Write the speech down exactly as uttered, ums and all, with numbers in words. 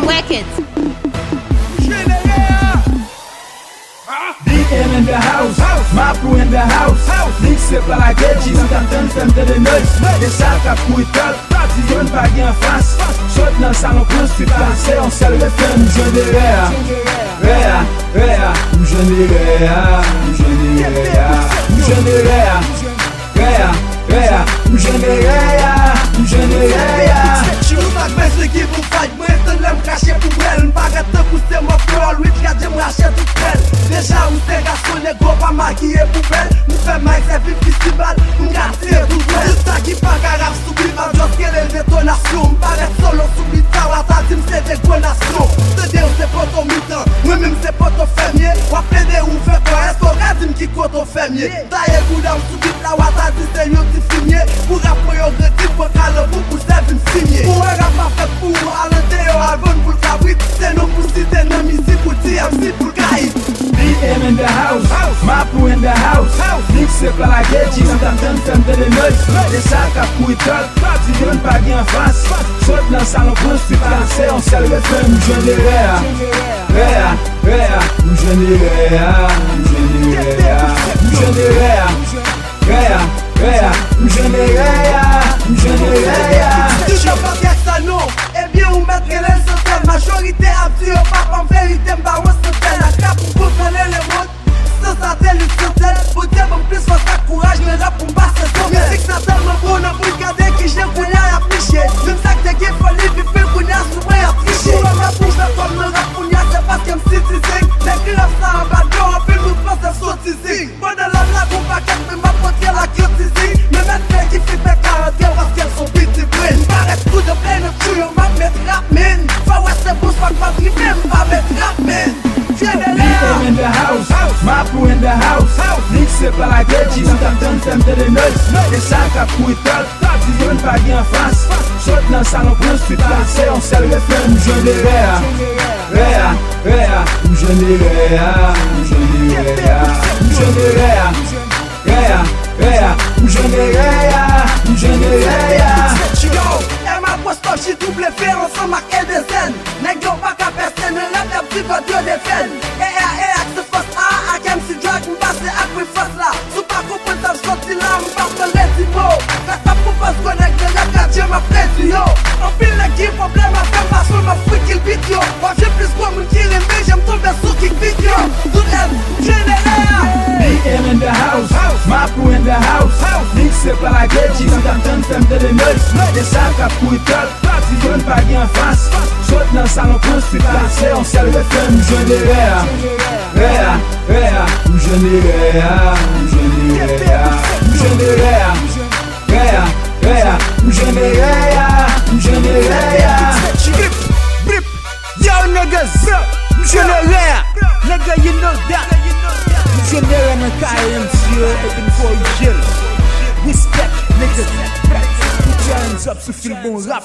Work it. B M in the house, Mapou in the house. Mikse pa lage, G M T ap tann, fè m tande noise. E sa k ap kouri tòl, di yo n pa gen anfas. Sot nan salon, pran swit la, se yon sèl refren, m jwenn erè a. Rè a, rè a, m jwenn erè a, m jwenn erè a, m jwenn erè a. Rè a, rè a, m jwenn erè a, m jwenn erè a. Nou pa k bezwen give up fight, mwen etann lè m krache poubèl. M parèt tankou se mò kreyòl, wi, gade m rache tout pèl. Deja ou se gason, nego pa makiye poubèl. M fè mic sèvi fistibal, m ka tire tout wèl. Tout sa ki pa ka rap sou beat, m ap just rele l detonasyon. M parèt solo sou beat sa, w a ta di m se degonasyon. Tande w se poto mitan, mwen menm se poto fèmye. W ap plede ou fè kò, èske w ka di m ki kote w fèmye? Taye bouda m sou bit la, w a ta di se yon ti fimye. Pou rap mwen yo grandi, pran kalanbou pou sèvi m fimye. Ou wè rap pa fèt pou ou, al andeyò, al vann poul kabrit. Se nou pou site nan mizik ou, T M C pou l ka hit. B M in the house, Mapou in the house. Mikse pa lage, G M T ap tann, fè m tande noise. E sa k ap kouri tòl, di yo n pa gen anfas. Sot nan salon, pran swit la, se yon sèl refren, m jwenn erè a. Rè a, rè a, m jwenn erè a, m jwenn erè a, m jwenn erè a. Rè a, rè a, m jwenn erè a, m jwenn erè a. Touche pa kèk sa non, ebyen ou mèt rele l santèl. Majorite ap di yo pap, an verite m pa yon santèl. Ak rap m kontrole lemonn, san satelit, san tèl. Bondye ban m plis fòs ak kouraj nan rap pou m pase somèl. Mizik sa tèlman bon nan bouch, gade kijan kounye a y ap niche. Menm sa k te gen foli, viv pil kounye a sou mwen y ap triche. Ou wè m ap bouje kòm nan rap kounye a, se paske m citizen. Nèg ki rap sa anba dlo, anpil moun panse m sotizi. Pandan l ap lage yon pakèt, men m ap montre l ak yon ti zi. Men mèt fè ki fi fè karante paske l se yon piti bren. M parèt tou de plè nan tchouyo, m ap met rap, men fè wè se bon swag m ap rive, m pa met rap, men. Jwenn erè a. B M in the house, Mapou in the house. Mikse pa lage, G M T ap tann, fè m tande noise. E sa k ap kouri tòl, di yo n pa gen anfas. Sot nan salon, pran swit la, se yon sèl refren, m jwenn erè a. Rè a, rè a, m jwenn erè a, m jwenn erè a, m jwenn erè a. Rè a, rè a, m jwenn erè a, m jwenn erè a. Yo, M A Apostrophe J W ansanm ak Edezen. Nèg yo pa ka pèse nan rap, y ap di kòd yo defèn. E R E ak se fòs A ak M C Drag, m pase ak wi fòs la. Si w pa konprann sa m soti la, m pa pran redi mo. Rèt ap konpòz gwo nèg nan rap, gad jan m ap redi yo. Anpil nèg gen pwoblèm avè m, paske m ap freaky l beat yo. W ap jwenn plis gwo moun ki renmen jan m tonbe sou kick beat yo. Tout èl, m jwenn erè a. B M in the house, Mapou in the house. Mikse pa lage, G M T ap tann, fè m tande noise. E sa k ap kouri tòl, di yo n pa gen anfas. Sot nan salon, pran swit la, se yon sèl refren, m jwenn erè a. Rè a, rè a, m jwenn erè a, m jwenn erè a, m jwenn erè a. Rè a, rè a, m jwenn erè a, m jwenn erè a. Blip, blip, yo niggas, m jwenn erè a. Nigga, you know that. M jwenn erè nan kay M C yo epi m korije l. Respect, niggas. Put your hands up sou fil bon rap.